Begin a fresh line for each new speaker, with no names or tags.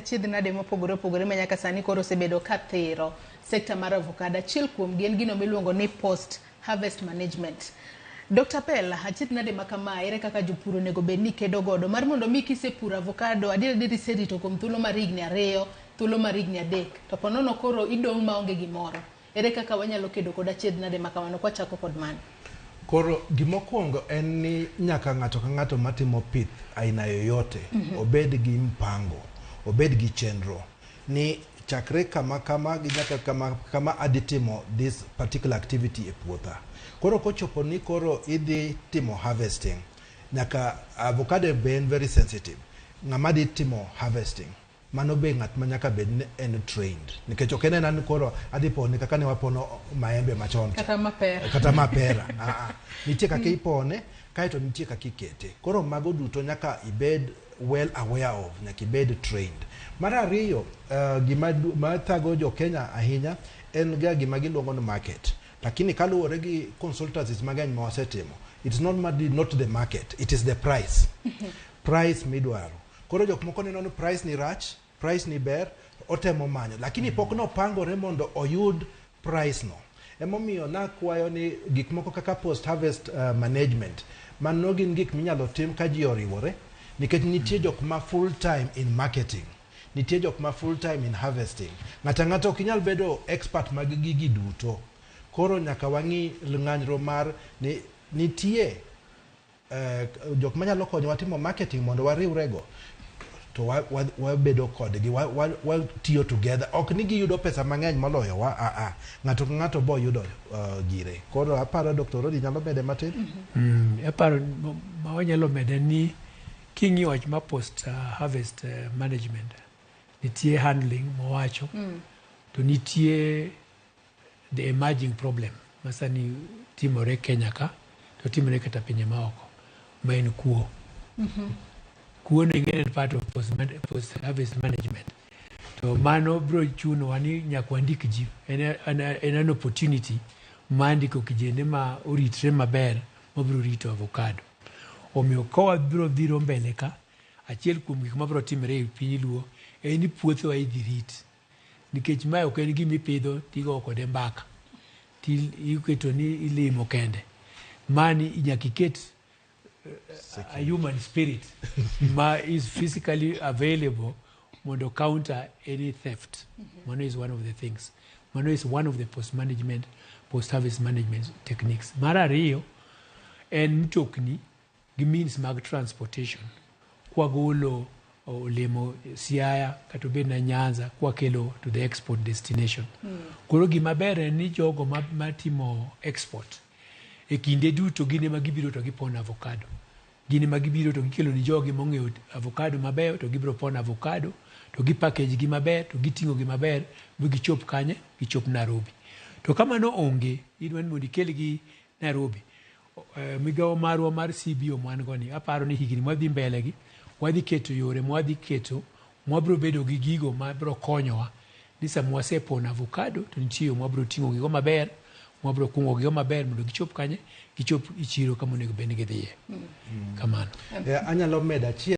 achiedh nade mopogore opogore ma nyaka sani koro osebedo ka thiro sekta mar avocado. Achiel kuomgi en gino miluongo ni post harvest management. Dr. Pell, achiedh nade ma kama ere kaka jopur onego bed ni kedo godo mar mondo mi kisepuro avocado adier adier iserito kuom thuolo mar higni 2, thuolo mar higni 3 to ponono koro idong' maonge gimoro. Ere kaka wanyalo kedo kod achiedh nade ma kamano kwachako kod mano?
Koro gimokwongo en ni nyaka ng'ato ka ng'ato matimo pith aina yoyote obed gi mpango, obed gi chenro ni chakre kama kama gi nyaka kama kama adhi timo this particular activity e puotha. Koro kochopo ni koro idhi timo harvesting, nyaka avocado be en very sensitive. Ng'ama dhi timo harvesting mano be ng'at ma nyaka bed ni en trained nikech ok en ena ni koro adhi pone kaka ne wapono maembe machon cha.
Kata mapera.
Kata mapera. Ah, ah. Nitie kaka ipone kaeto nitie kaka ikete. Koro mago duto nyaka ibed well aware of, nyaka ibed trained. Mar ariyo, gima mathago jo Kenya ahinya en ga gima giluongo ni market. Lakini kaluwore gi consultancies mang'eny ma wasetimo, it's not, not the market, it is the price. Price midwaro. Koro jok moko neno ni price ni rach, price ni ber, otemo manyo. Lakini pok nopangore mondo oyud price no. Emomiyo nakwayo ni gik moko kaka post harvest management, mano gin gik minyalo tim ka ji oriwore, nikech nitie jok ma full time in marketing, nitie jok ma full time in harvesting. Ng'ato ang'ata ok inyal bedo expert mag gigi duto. Koro nyaka wang'i ng'anyro mar ni nitie jok manyalo konyowa timo marketing mondo wariwrego to wabedo kodgi watiyo together. Ok ni giyudo pesa mang'eny moloyo wa, a a ng'ato ka ng'ato bo yudo gire. Koro aparo Dr. Rodi nyalo mede matin.
Aparo ma wanyalo mede ni king'iyo wach ma post harvest management, nitie handling mowacho to nitie the emerging problem ma sani timore Kenya ka to timore kata pinje maoko ma en kuo. Kuo no ing'e en part of post harvest management to mano biro chunowa ni nyaka wandik ji en an opportunity mar ndiko kijende ma oritre maber mabiro rito avocado. Omiyo ka wabiro dhiro mbele ka, achiel kuom gik mabiro timore e piny Luo en ni puothewa idhi rit nikech mae ok en gima ipidho tigo kode mbaka ti iketo ni ilimo kende. Mani nyaka iket a human spirit ma is physically available mondo counter any theft. Mano is one of the things. Mano is one of the post management, post harvest management techniques. Mar ariyo en mtokni gi means mag transportation. Kwagolo olemo Siaya kata obed na Nyanza kwakelo to the export destination. Koro gima ber en ni jogo matimo export e kinde duto gin ema gibiro to gipono avocado. Gin ema gibiro to gikelo ni jogi mong'eyo avocado mabeyo to gibiro pono avocado to gi package gi maber to giting'o gi maber mi gichop kanye? Gichop Nairobi. To ka mano onge, idwa ni mondo ikelgi Nairobi. Migawo marwa mar CBO mwan go ni aparo ni higni mwadhi mbele gi wadhi keto yore mwadhi keto mwabiro bedo gi gigo mabiro konyowa ni sama wasepono avocado to nitie yo mwabiro ting'o gigo maber mwabiro kungo gigo maber mondo gichop kanye? Gichop e chiro kama onego bed ni gidhiye. Kamano.
Anyalo medo achiel.